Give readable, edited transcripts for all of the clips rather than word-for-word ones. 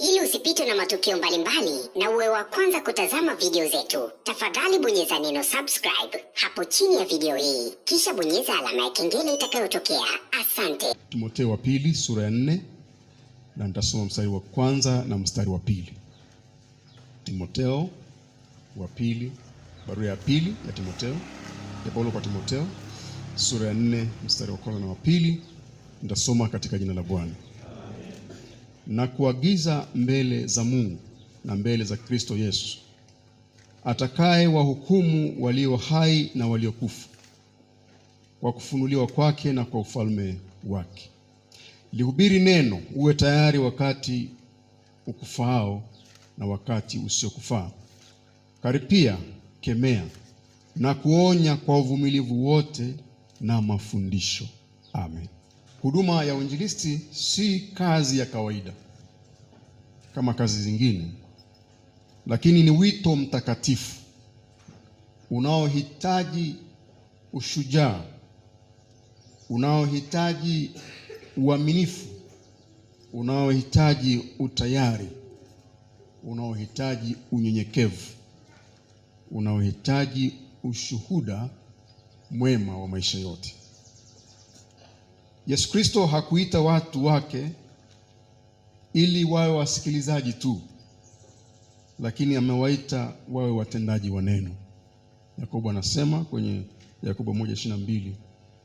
Ili usipitwe na matukio mbalimbali na uwe wa kwanza kutazama video zetu, tafadhali bonyeza neno subscribe hapo chini ya video hii, kisha bonyeza alama ya kengele itakayotokea. Asante. Timotheo wa pili sura ya 4 na nitasoma mstari wa kwanza na mstari wa pili. Timotheo wa pili, barua ya pili ya Timotheo, ya Paulo kwa Timotheo sura ya 4 mstari wa kwanza na wa pili, nitasoma katika jina la Bwana. Na kuagiza mbele za Mungu na mbele za Kristo Yesu atakaye wahukumu walio hai na waliokufa, kwa kufunuliwa kwake na kwa ufalme wake. Lihubiri neno, uwe tayari wakati ukufaao na wakati usiokufaa. Karipia, kemea na kuonya kwa uvumilivu wote na mafundisho. Amen. Huduma ya uinjilisti si kazi ya kawaida kama kazi zingine, lakini ni wito mtakatifu unaohitaji ushujaa, unaohitaji uaminifu, unaohitaji utayari, unaohitaji unyenyekevu, unaohitaji ushuhuda mwema wa maisha yote. Yesu Kristo hakuita watu wake ili wawe wasikilizaji tu, lakini amewaita wawe watendaji wa neno. Yakobo anasema kwenye Yakobo 1:22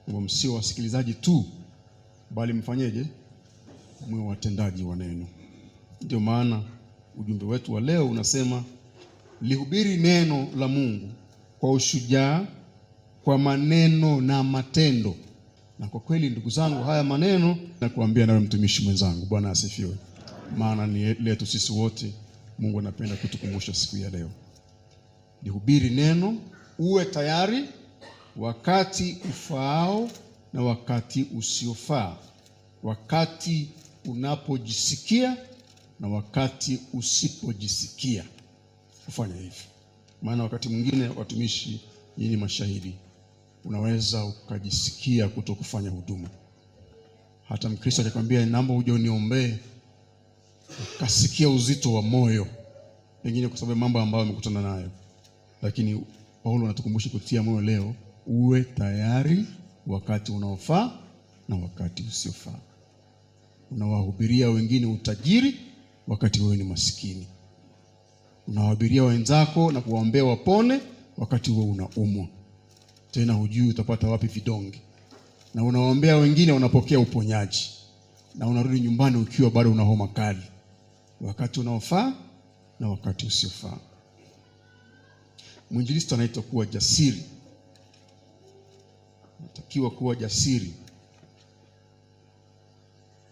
kwamba msio wasikilizaji tu, bali mfanyeje? Mwe watendaji wa neno. Ndio maana ujumbe wetu wa leo unasema lihubiri neno la Mungu kwa ushujaa, kwa maneno na matendo. Na kwa kweli ndugu zangu, haya maneno nakuambia nawe mtumishi mwenzangu, Bwana asifiwe. Maana ni letu sisi wote. Mungu anapenda kutukumbusha siku ya leo. Lihubiri neno, uwe tayari wakati ufaao na wakati usiofaa, wakati unapojisikia na wakati usipojisikia kufanya hivi. Maana wakati mwingine, watumishi, nyinyi mashahidi, unaweza ukajisikia kutokufanya huduma. Hata Mkristo akikwambia naomba uje uniombee, ukasikia uzito wa moyo, pengine kwa sababu mambo ambayo amekutana nayo. Lakini Paulo anatukumbusha kutia moyo leo, uwe tayari wakati unaofaa na wakati usiofaa. Unawahubiria wengine utajiri wakati wewe ni masikini. Unawahubiria wenzako na kuwaombea wapone wakati wewe unaumwa, tena hujui utapata wapi vidonge. Na unawaombea wengine wanapokea uponyaji, na unarudi nyumbani ukiwa bado una homa kali. Wakati unaofaa na wakati usiofaa. Mwinjilisti anaitwa kuwa jasiri, anatakiwa kuwa jasiri.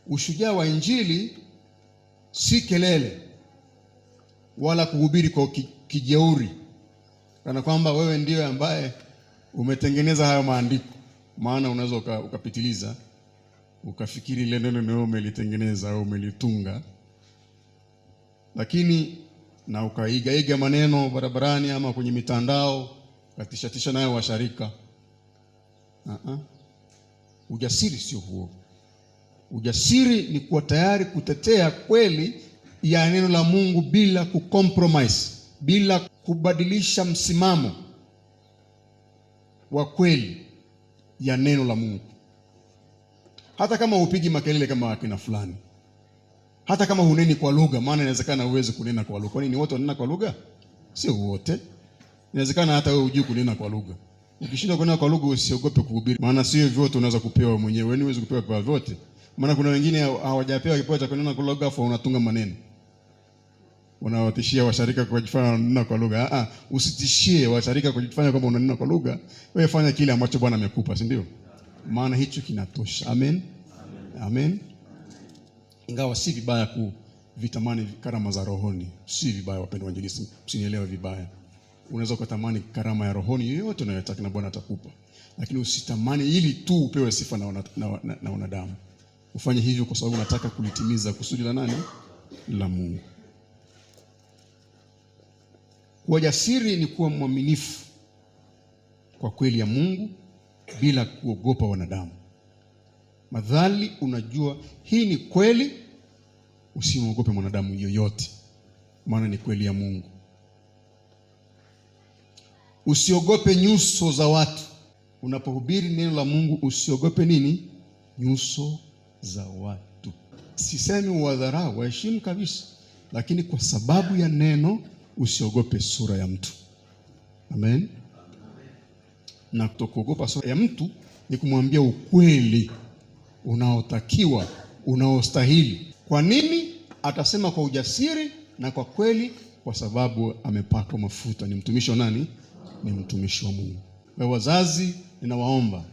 Ushujaa wa Injili si kelele wala kuhubiri kwa kijeuri, kana kwamba wewe ndiye ambaye umetengeneza hayo maandiko. Maana unaweza ukapitiliza ukafikiri ile neno ni wewe umelitengeneza au umelitunga, lakini na ukaigaiga maneno barabarani ama kwenye mitandao ukatishatisha nayo washarika. Ujasiri sio huo. Ujasiri ni kuwa tayari kutetea kweli ya neno la Mungu bila kucompromise, bila kubadilisha msimamo wa kweli ya neno la Mungu. Hata kama hupigi makelele kama akina fulani, hata kama huneni kwa lugha, maana inawezekana uweze kunena kwa lugha. Kwani ni wote wanena kwa lugha? Sio wote. Inawezekana hata wewe hujui kunena kwa lugha. Ukishindwa kunena kwa lugha usiogope kuhubiri, maana sio vyote unaweza kupewa mwenyewe. Wewe huwezi kupewa kwa vyote. Maana kuna wengine hawajapewa kipawa cha kunena kwa lugha, afu wanatunga maneno. Wanawatishia washarika kwa kujifanya wananena kwa lugha. Usitishie washarika kwa kujifanya kwamba unanena kwa lugha. Wewe fanya kile ambacho Bwana amekupa, si ndio? Maana hicho kinatosha. Amen. Amen. Ingawa si vibaya kuvitamani karama za rohoni. Si vibaya, wapendwa wainjilisti, msinielewe vibaya. Unaweza ukatamani karama ya rohoni yoyote unayotaka na Bwana atakupa. Lakini usitamani ili tu upewe sifa na wanadamu. Ufanye hivyo kwa sababu unataka kulitimiza kusudi la nani? La Mungu. Kuwa jasiri ni kuwa mwaminifu kwa kweli ya Mungu bila kuogopa wanadamu. Madhali unajua hii ni kweli Usimwogope mwanadamu yoyote, maana ni kweli ya Mungu. Usiogope nyuso za watu. Unapohubiri neno la Mungu usiogope nini? Nyuso za watu. Sisemi uwadharau, waheshimu kabisa, lakini kwa sababu ya neno usiogope sura ya mtu. Amen. Na kutokuogopa sura ya mtu ni kumwambia ukweli unaotakiwa, unaostahili. Kwa nini? Atasema kwa ujasiri na kwa kweli, kwa sababu amepakwa mafuta. Ni mtumishi wa nani? Ni mtumishi wa Mungu. Kwa wazazi, ninawaomba,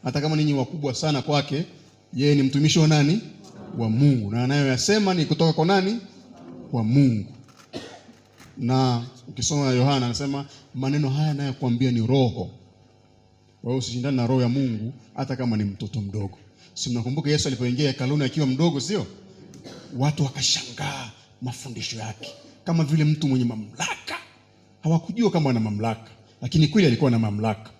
hata kama ninyi wakubwa sana kwake, yeye ni mtumishi wa nani? Wa Mungu. Na anayoyasema ni kutoka kwa nani? Kwa Mungu. Na ukisoma Yohana anasema maneno haya anayokuambia ni roho. Kwa hiyo usishindane na roho ya Mungu hata kama ni mtoto mdogo. Si mnakumbuka Yesu alipoingia hekaluni akiwa mdogo, sio? Watu wakashangaa mafundisho yake, kama vile mtu mwenye mamlaka. Hawakujua kama ana mamlaka, lakini kweli alikuwa na mamlaka.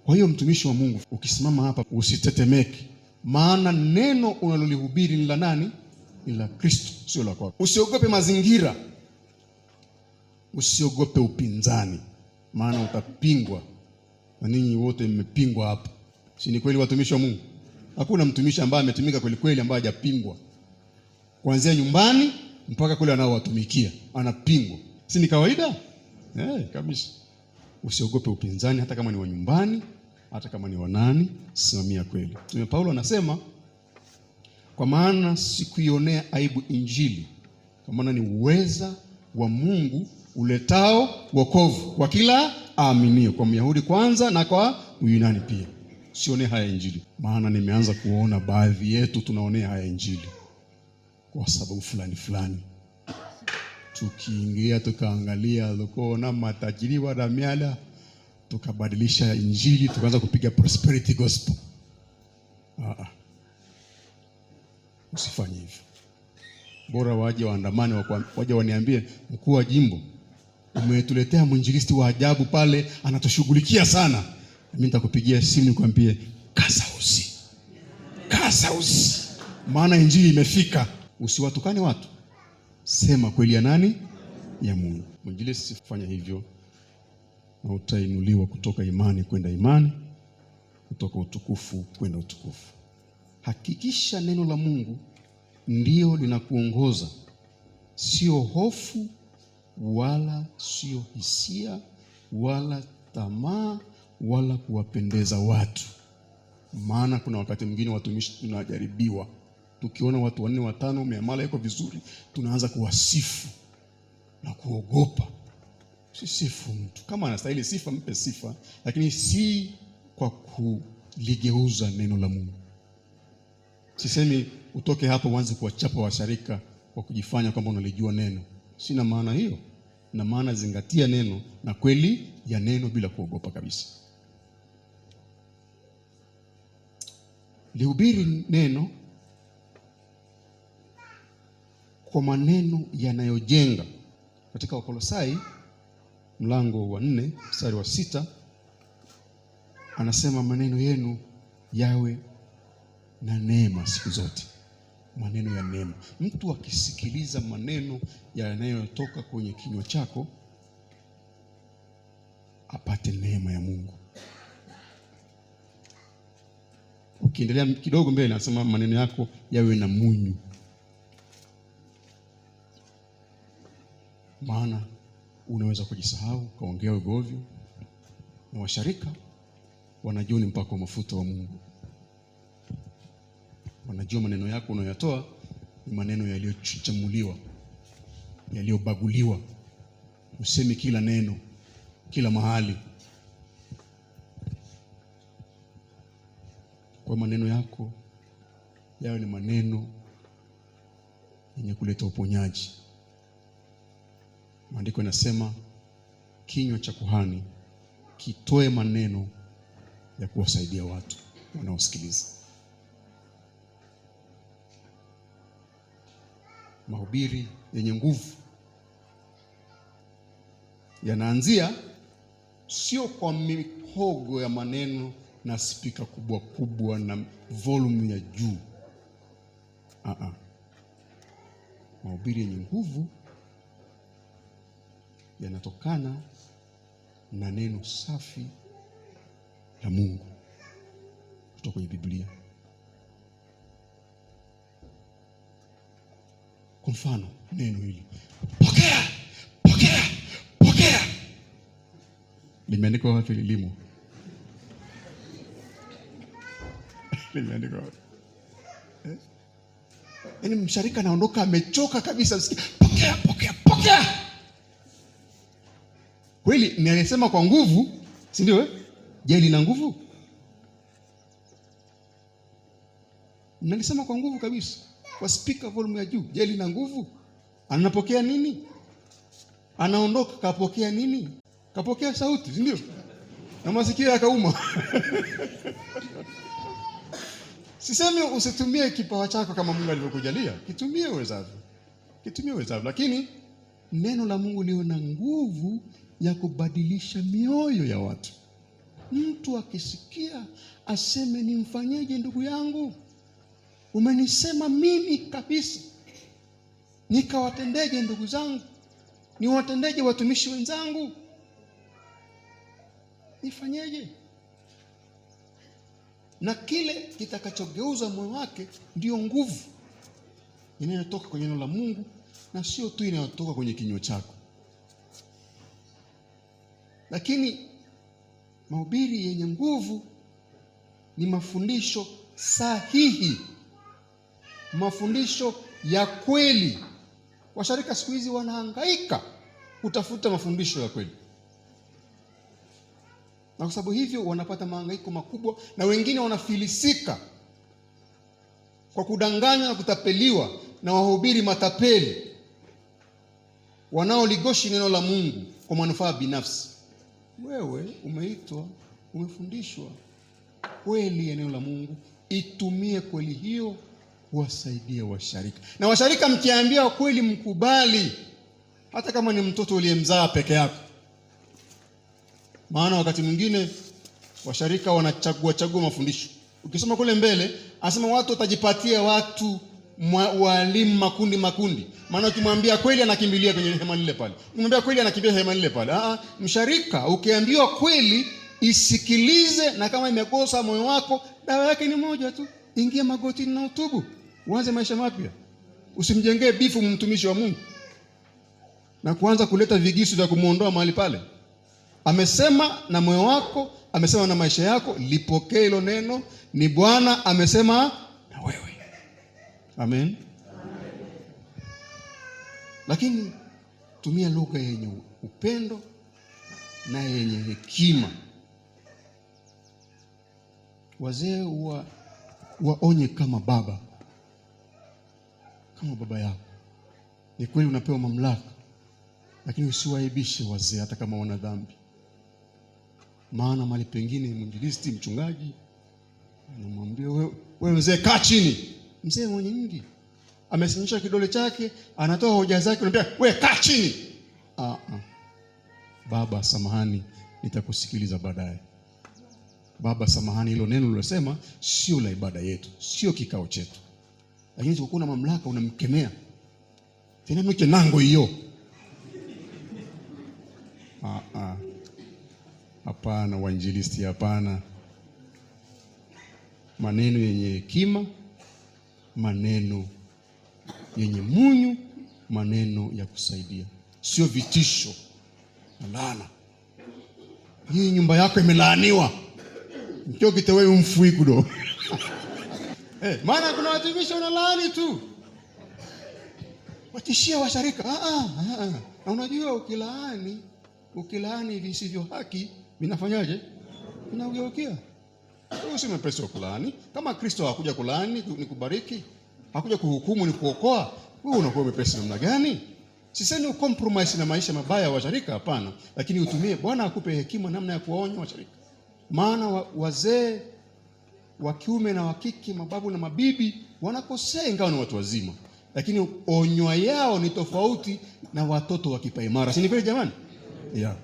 Kwa hiyo mtumishi wa Mungu, ukisimama hapa usitetemeke, maana neno unalolihubiri ni la nani? Ni la Kristo, sio la kwako. Usiogope mazingira, usiogope upinzani, maana utapingwa, na ninyi wote mmepingwa hapa. Si ni kweli, watumishi wa Mungu? Hakuna mtumishi ambaye ametumika kweli kweli ambaye hajapingwa, kuanzia nyumbani mpaka kule anaowatumikia anapingwa. Si ni kawaida? Kabisa. Usiogope upinzani, hata kama ni wa nyumbani, hata kama ni wa nani, simamia kweli. Mtume Paulo anasema, kwa maana sikuionea aibu Injili, kwa maana ni uweza wa Mungu uletao wokovu kwa kila aaminio, kwa Myahudi kwanza na kwa Myunani pia. Sionee haya Injili, maana nimeanza kuona baadhi yetu tunaonea haya Injili kwa sababu fulani fulani. Tukiingia tukaangalia tukaona matajiri wa miala, tukabadilisha Injili, tukaanza kupiga prosperity gospel. Usifanye hivyo. Bora waje waandamane, waje waniambie, mkuu wa jimbo, umetuletea mwinjilisti wa ajabu pale, anatushughulikia sana. Mimi nitakupigia simu nikwambie, kaza usi, kaza usi, maana Injili imefika. Usiwatukane watu, sema kweli ya nani? Ya Mungu. Mwinjilisti, fanya hivyo na utainuliwa kutoka imani kwenda imani, kutoka utukufu kwenda utukufu. Hakikisha neno la Mungu ndio linakuongoza, sio hofu wala sio hisia wala tamaa wala kuwapendeza watu. Maana kuna wakati mwingine watumishi tunajaribiwa, tukiona watu 4 5 miamala iko vizuri, tunaanza kuwasifu na kuogopa. Sisifu mtu, kama anastahili sifa mpe sifa, lakini si kwa kuligeuza neno la Mungu. Sisemi utoke hapo uanze kuwachapa washarika kwa kujifanya kwamba unalijua neno. Sina maana hiyo. Na maana zingatia neno na kweli ya neno bila kuogopa kabisa. Lihubiri neno kwa maneno yanayojenga. Katika Wakolosai mlango wa 4 mstari wa 6 anasema maneno yenu yawe na neema siku zote. Maneno ya neema. Mtu akisikiliza maneno yanayotoka kwenye kinywa chako apate neema ya Mungu. Ukiendelea kidogo mbele anasema maneno yako yawe na munyu. Maana unaweza kujisahau ukaongea ovyo, na washarika wanajua ni mpako wa mafuta wa Mungu. Wanajua maneno yako unayoyatoa ni maneno yaliyochamuliwa, yaliyobaguliwa. Usemi kila neno, kila mahali. Kwa maneno yako yawe ni maneno yenye kuleta uponyaji. Maandiko yanasema kinywa cha kuhani kitoe maneno ya kuwasaidia watu wanaosikiliza. Mahubiri yenye nguvu yanaanzia sio kwa mihogo ya maneno na spika kubwa kubwa na volume ya juu. Mahubiri yenye nguvu yanatokana na neno safi la Mungu kutoka kwenye Biblia. Kwa mfano, neno hili pokea, pokea, pokea limeandikwa wapi? Lilimo limeandikwa wapi? Yaani msharika anaondoka amechoka kabisa, sikia, pokea, pokea, pokea. Kweli ni alisema kwa nguvu, si ndio? Je, lina nguvu? Nalisema kwa nguvu kabisa, kwa speaker volume ya juu. Je, lina nguvu? Anapokea nini? Anaondoka kapokea nini? Kapokea sauti, si ndio? Na masikio yakauma. Sisemi usitumie kipawa chako kama Mungu alivyokujalia, kitumie uwezavyo, kitumie uwezavyo, lakini neno la Mungu liwe na nguvu ya kubadilisha mioyo ya watu. Mtu akisikia aseme, nimfanyeje ndugu yangu? Umenisema mimi kabisa, nikawatendeje ndugu zangu? Niwatendeje watumishi wenzangu? Nifanyeje? Na kile kitakachogeuza moyo wake ndio nguvu inayotoka kwenye neno la Mungu, na sio tu inayotoka kwenye kinywa chako. Lakini mahubiri yenye nguvu ni mafundisho sahihi, mafundisho ya kweli. Washarika siku hizi wanahangaika kutafuta mafundisho ya kweli, na kwa sababu hivyo wanapata mahangaiko makubwa, na wengine wanafilisika kwa kudanganywa na kutapeliwa na wahubiri matapeli wanaoligoshi neno la Mungu kwa manufaa binafsi. Wewe umeitwa, umefundishwa kweli ya neno la Mungu, itumie kweli hiyo kuwasaidia washarika. Na washarika mkiambiwa kweli mkubali, hata kama ni mtoto uliyemzaa peke yako. Maana wakati mwingine washarika wanachagua chagua mafundisho. Ukisoma kule mbele, anasema watu watajipatia watu walimu makundi makundi. Maana ukimwambia kweli anakimbilia kwenye hema lile pale, ukimwambia kweli anakimbia hema lile pale. Msharika ukiambiwa kweli isikilize, na kama imekosa moyo wako, dawa yake ni moja tu, ingia magotini na utubu, uanze maisha mapya. Usimjengee bifu mtumishi wa Mungu na kuanza kuleta vigisu vya kumuondoa mahali pale. Amesema na moyo wako, amesema na maisha yako, lipokee hilo neno. Ni Bwana amesema na wewe. Amen. Amen. Lakini tumia lugha yenye upendo na yenye hekima. Wazee waonye kama baba, kama baba yako. Ni kweli unapewa mamlaka, lakini usiwaibishe wazee hata kama wana dhambi. Maana mahali pengine mwinjilisti, mchungaji anamwambia wewe mzee kaa chini. Mzee mwenye mji amesimamisha kidole chake, anatoa hoja zake, unamwambia wewe kaa chini. Baba samahani, nitakusikiliza baadaye. Baba samahani, hilo neno ulilosema sio la ibada yetu, sio kikao chetu. Lakini sikuwa na mamlaka, unamkemea tena mke nango hiyo. Hapana wainjilisti, hapana. Maneno yenye hekima, maneno yenye munyu, maneno ya kusaidia, sio vitisho na laana. Hii nyumba yako imelaaniwa, mkio kitewe umfui kudo. Maana kuna watumishi wanalaani tu, watishia washarika. Na unajua ukilaani visivyo haki vinafanyaje? Vinageukia. Wewe si mwepesi wa kulaani. Kama Kristo hakuja kulaani ni kubariki, hakuja kuhukumu ni kuokoa, wewe unakuwa mwepesi namna gani? Sisemi ucompromise na maisha mabaya ya washarika, hapana, lakini utumie, Bwana akupe hekima namna ya kuwaonya washarika. Maana wazee wa kiume na wa kike, mababu na mabibi wanakosea ingawa ni watu wazima, lakini onywa yao ni tofauti na watoto wa kipaimara. Si ni kweli jamani? Yeah.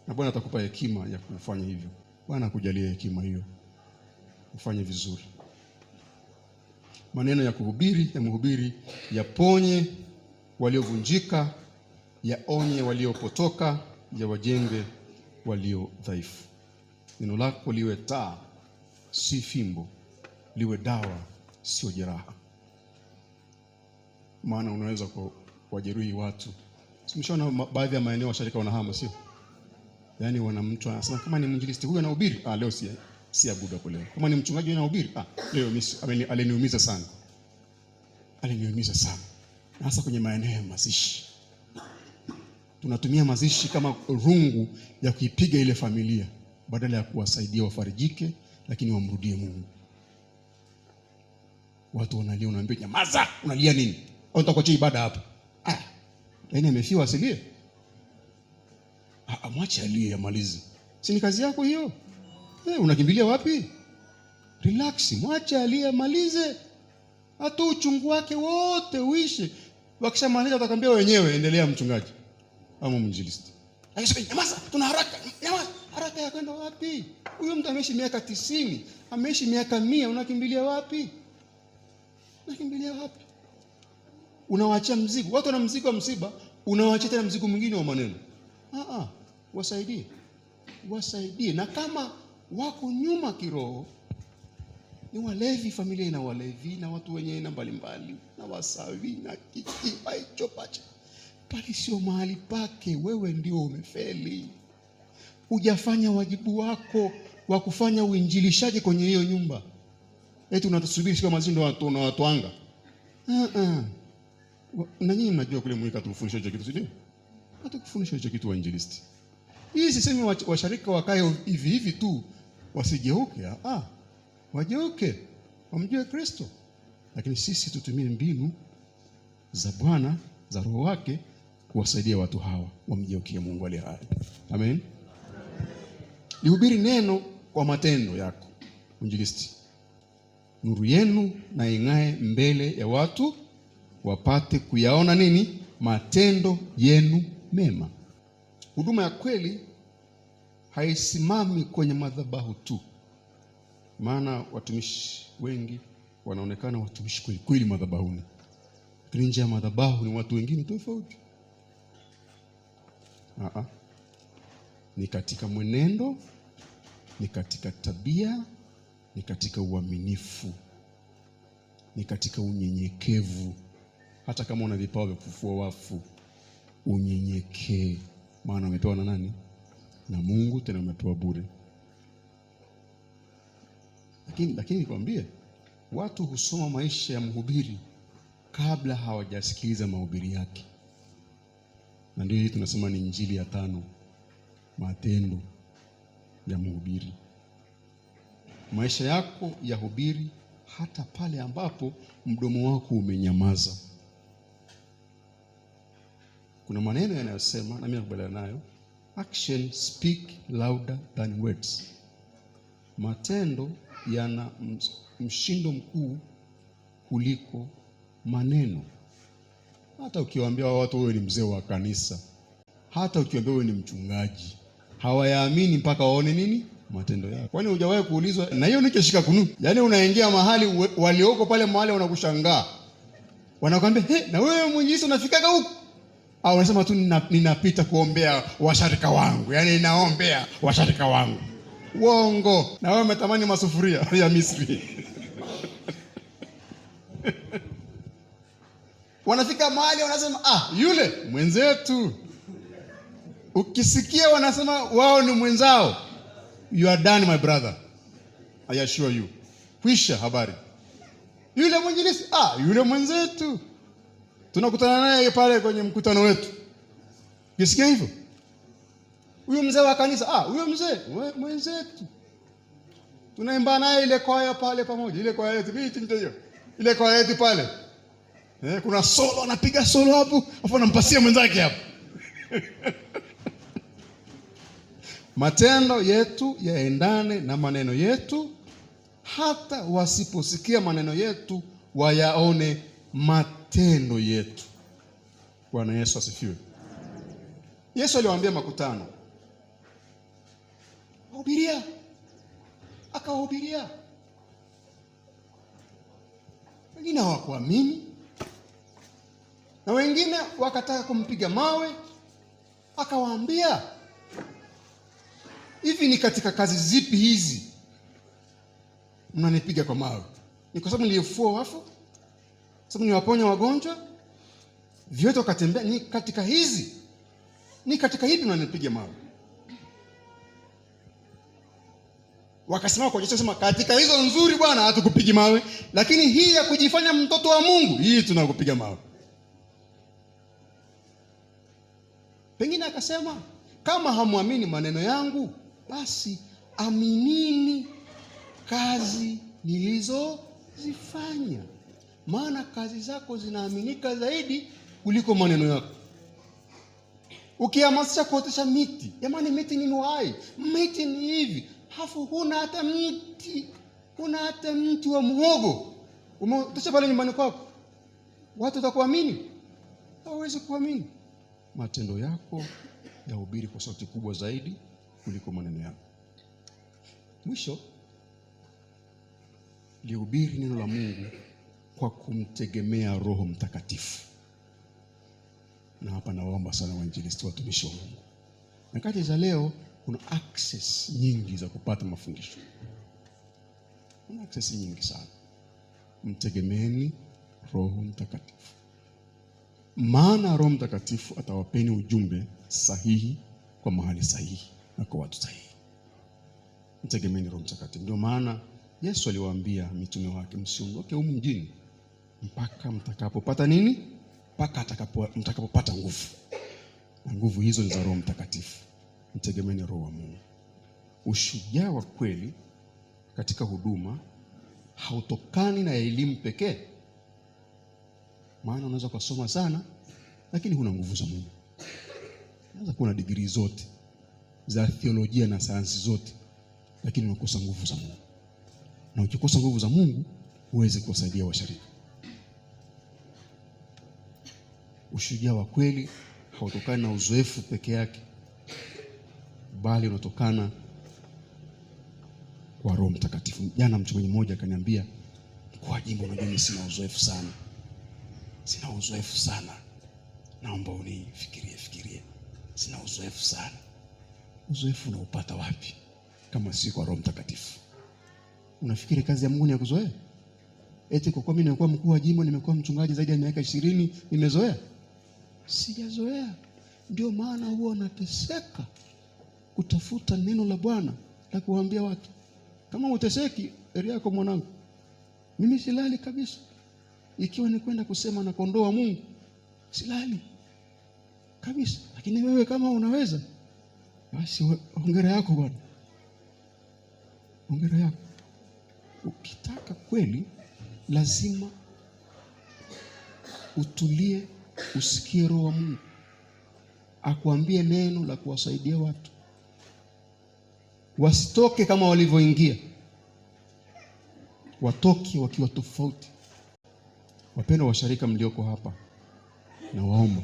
Na Bwana atakupa hekima ya kufanya hivyo. Bwana akujalie hekima hiyo, ufanye vizuri. Maneno ya kuhubiri ya mhubiri yaponye, waliovunjika, yaonye waliopotoka, yawajenge walio dhaifu. Neno lako liwe taa, si fimbo, liwe dawa, sio jeraha. Maana unaweza kuwajeruhi watu. Simshaona baadhi ya maeneo washarika wanahama, sio? Yaani wana mtu anasema kama ni mwinjilisti huyu anahubiri, leo si abudu hapo leo. Kama ni mchungaji anahubiri, leo aliniumiza sana. Aliniumiza sana. Na hasa kwenye maeneo ya mazishi. Tunatumia mazishi kama rungu ya kuipiga ile familia badala ya kuwasaidia wafarijike, lakini wamrudie Mungu. Watu wanalia, unaambia nyamaza, unalia nini? Au nitakuachia ibada hapa. Yaani amefiwa asilie? Mwache alie amalize. Si ni kazi yako hiyo? Unakimbilia wapi? Relax, mwache alie amalize. Hata uchungu wake wote uishe. Wakishamaliza watakwambia wenyewe endelea mchungaji ama mwinjilisti. Akisema nyamaza, tuna haraka. Nyamaza, haraka ya kwenda wapi? Huyo mtu ameishi miaka 90, ameishi miaka 100, unakimbilia wapi? Unakimbilia wapi? Unawaachia mzigo. Watu wana mzigo wa msiba, unawaachia tena mzigo mwingine wa maneno. Wasaidie. Wasaidie. Na kama wako nyuma kiroho, ni walevi, familia ina walevi na watu wenye aina mbalimbali na wasawi na kikiba hicho pacha. Pale sio mahali pake. Wewe ndio umefeli. Hujafanya wajibu wako wa kufanya uinjilishaji kwenye hiyo nyumba. Eti unatusubiri siku ya mazishi ndio watu unawatwanga. Na nyinyi mnajua kule mwika tufundisha hicho kitu, si ndio? Hatukufundisha hicho kitu wainjilisti. Hii sisemi washarika wakae hivi hivi tu wasigeuke. Wageuke, wamjue Kristo. Lakini sisi tutumie mbinu za Bwana, za Roho wake kuwasaidia watu hawa wamgeukie Mungu aliye hai. Amen. Lihubiri neno kwa matendo yako, mwinjilisti. Nuru yenu na ing'ae mbele ya watu wapate kuyaona nini? Matendo yenu mema. Huduma ya kweli haisimami kwenye madhabahu tu. Maana watumishi wengi wanaonekana watumishi kweli kweli madhabahuni, lakini nje ya madhabahu ni watu wengine tofauti. Ni katika mwenendo, ni katika tabia, ni katika uaminifu, ni katika unyenyekevu. Hata kama una vipawa vya kufufua wafu, unyenyekee, maana umepewa na nani? Na Mungu, tena umepewa bure. Lakini nikwambie, watu husoma maisha ya mhubiri kabla hawajasikiliza mahubiri yake. Na ndio hii tunasema ni injili ya 5, matendo ya mhubiri. Maisha yako yahubiri hata pale ambapo mdomo wako umenyamaza. Kuna maneno yanayosema, na mimi nakubaliana nayo, action speak louder than words. Matendo yana mshindo mkuu kuliko maneno. Hata ukiwaambia watu wewe ni mzee wa kanisa, hata ukiwaambia wewe ni mchungaji, hawayaamini mpaka waone nini? Matendo yako. Kwani hujawahi kuulizwa? Na hiyo nikishika kunu, yaani unaingia mahali walioko pale mahali wanakushangaa, wanakuambia he, na wewe mwinjilisti unafikaga huku? Au unasema tu ninapita kuombea washarika wangu, yaani ninaombea washarika wangu. Uongo. Na wewe umetamani masufuria ya Misri. Wanafika mahali wanasema, yule mwenzetu. Ukisikia wanasema wao ni mwenzao, you are done my brother, I assure you. Kwisha habari. Yule mwinjilisti, yule mwenzetu, tunakutana naye pale kwenye mkutano wetu. Ukisikia hivyo, huyu mzee wa kanisa, huyo mzee mwenzetu, tunaimba naye ile kwaya pale pamoja, ile kwaya yetu, mimi ndio hiyo. Ile kwaya yetu pale. Kuna solo, anapiga solo hapo, afu anampasia mwenzake hapo. Matendo yetu yaendane na maneno yetu, hata wasiposikia maneno yetu wayaone matendo yetu. Bwana Yesu asifiwe. Yesu aliwaambia makutano, wahubiria, akawahubiria. Wengine hawakuamini, Na wengine wakataka kumpiga mawe. Akawaambia, hivi ni katika kazi zipi hizi mnanipiga kwa mawe? Ni kwa sababu nilifufua wafu? Sababu niwaponya wagonjwa? Vyote wakatembea. Ni katika hizi? Ni katika hivi mnanipiga mawe? Wakasimama kwa ujasiri, sema katika hizo nzuri Bwana hatukupigi mawe, lakini hii ya kujifanya mtoto wa Mungu, hii tunakupiga mawe. Pengine akasema kama hamwamini maneno yangu, basi aminini kazi nilizozifanya, maana kazi zako zinaaminika zaidi kuliko maneno yako. Ukihamasisha kuotesha miti, jamani, miti ni uhai, miti ni hivi, hafu huna hata mti, huna hata mti wa muhogo umeotesha pale nyumbani kwako, watu watakuamini? Hawawezi kuamini. Matendo yako yahubiri kwa sauti kubwa zaidi kuliko maneno yako. Mwisho, lihubiri neno la Mungu kwa kumtegemea Roho Mtakatifu. Na hapa nawaomba sana wainjilisti, watumishi wa Mungu. Nyakati za leo kuna access nyingi za kupata mafundisho. Kuna access nyingi sana. Mtegemeeni Roho Mtakatifu. Maana Roho Mtakatifu atawapeni ujumbe sahihi kwa mahali sahihi na kwa watu sahihi. Mtegemeeni Roho Mtakatifu. Ndio maana Yesu aliwaambia mitume wake, msiondoke humu mjini mpaka mtakapopata nini? Mpaka mtakapopata nguvu. Na nguvu hizo ni za Roho Mtakatifu. Mtegemeeni Roho wa Mungu. Ushujaa wa kweli katika huduma hautokani na elimu pekee. Maana unaweza kusoma sana lakini huna nguvu za Mungu. Unaweza kuwa na degree zote za theolojia na sayansi zote, lakini unakosa nguvu za Mungu. Na ukikosa nguvu za Mungu huwezi kuwasaidia washirika. Ushujaa wa kweli hautokani na uzoefu peke yake, bali unatokana kwa Roho Mtakatifu. Jana mchungaji mmoja akaniambia, mkuu wa jimbo, unajua mimi sina uzoefu sana. Sina uzoefu sana. Naomba unifikirie fikirie. Sina uzoefu sana. Uzoefu unaupata wapi kama si kwa Roho Mtakatifu? Unafikiri kazi ya Mungu ni ya kuzoea? Eti kwa kuwa mimi nimekuwa mkuu wa jimbo, nimekuwa mchungaji zaidi ya miaka 20, nimezoea? Sijazoea. Ndio maana huwa nateseka kutafuta neno la Bwana la kuwaambia watu. Kama uteseki, heri yako mwanangu. Mimi silali kabisa. Ikiwa ni kwenda kusema na kondoo wa Mungu, silali kabisa. Lakini wewe kama unaweza, basi hongera yako bwana. Hongera yako. Ukitaka kweli lazima utulie, usikie Roho wa Mungu akuambie neno la kuwasaidia watu wasitoke kama walivyoingia, watoke wakiwa tofauti. Wapendwa washarika mlioko hapa, nawaomba,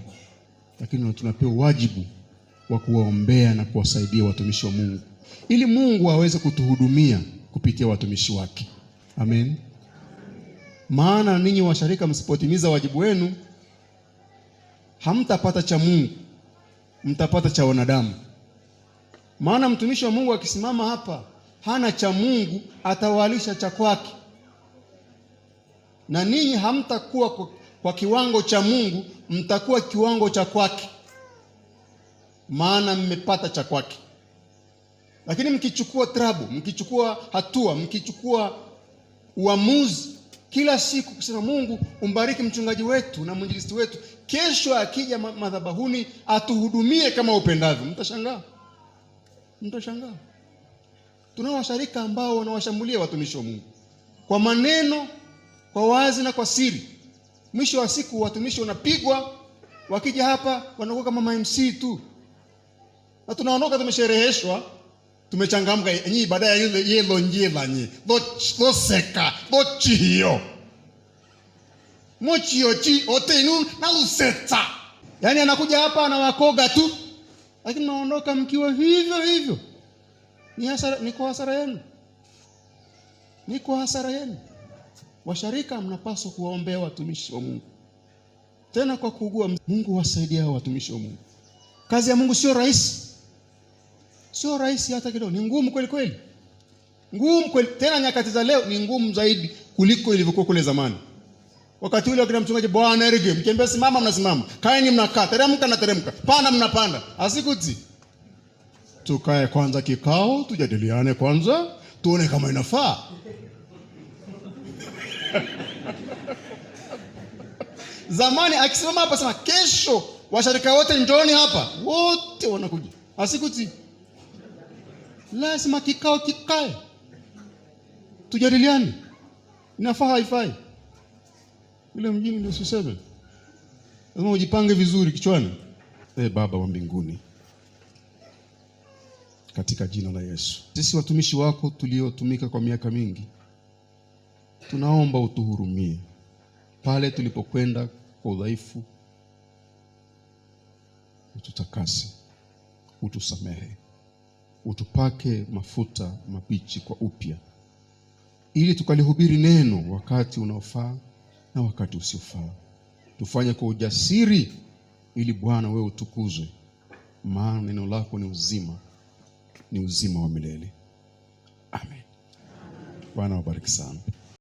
lakini tunapewa wajibu wa kuwaombea na kuwasaidia watumishi wa Mungu ili Mungu aweze kutuhudumia kupitia watumishi wake. Amen. Maana ninyi washarika msipotimiza wajibu wenu, hamtapata cha Mungu, mtapata cha wanadamu. Maana mtumishi wa Mungu akisimama hapa hana cha Mungu, atawalisha cha kwake. Na ninyi hamtakuwa kwa kiwango cha Mungu, mtakuwa kiwango cha kwake, maana mmepata cha kwake. Lakini mkichukua trabu, mkichukua hatua, mkichukua uamuzi kila siku kusema Mungu umbariki mchungaji wetu na mwinjilisti wetu, kesho akija madhabahuni atuhudumie kama upendavyo, mtashangaa. Mtashangaa. Tunao washarika ambao wanawashambulia watumishi wa Mungu kwa maneno, kwa wazi na kwa siri. Mwisho wa siku watumishi wanapigwa, wakija hapa wanakuwa kama ma MC tu. Na tunaondoka tumeshereheshwa, tumechangamka. Nyi baadaye yule yelo njela nyi. Loseka, lochio. Mochio chi otenu na luseta. Yaani anakuja hapa anawakoga tu. Lakini naondoka mkiwa hivyo hivyo. Ni hasara, ni kwa hasara yenu. Ni kwa hasara yenu. Washarika mnapaswa kuwaombea watumishi wa Mungu. Tena kwa kuugua. Mungu wasaidie hao watumishi wa Mungu. Kazi ya Mungu sio rahisi, sio rahisi hata kidogo, ni ngumu kweli kweli, ngumu kweli. Tena nyakati za leo ni ngumu zaidi kuliko ilivyokuwa kule zamani. Wakati ule wakina mchungaji Bwana Erige, mkiambia simama mnasimama, kaeni mnakaa, teremka na teremka, panda mnapanda. Asikuti tukae kwanza kikao, tujadiliane kwanza, tuone kama inafaa. Zamani akisimama hapa sema kesho washarika wote njooni hapa, wote wanakuja. Asikuti lazima kikao kikae, tujadiliane, inafaa haifai. Ile mjini ndio usiseme, lazima ujipange vizuri kichwani. Baba wa mbinguni, katika jina la Yesu, sisi watumishi wako tuliotumika kwa miaka mingi, tunaomba utuhurumie pale tulipokwenda kwa udhaifu, ututakase, utusamehe, utupake mafuta mabichi kwa upya, ili tukalihubiri neno wakati unaofaa na wakati usiofaa. Tufanye kwa ujasiri, ili Bwana wewe utukuzwe, maana neno lako ni uzima, ni uzima wa milele. Amen. Bwana wabariki sana.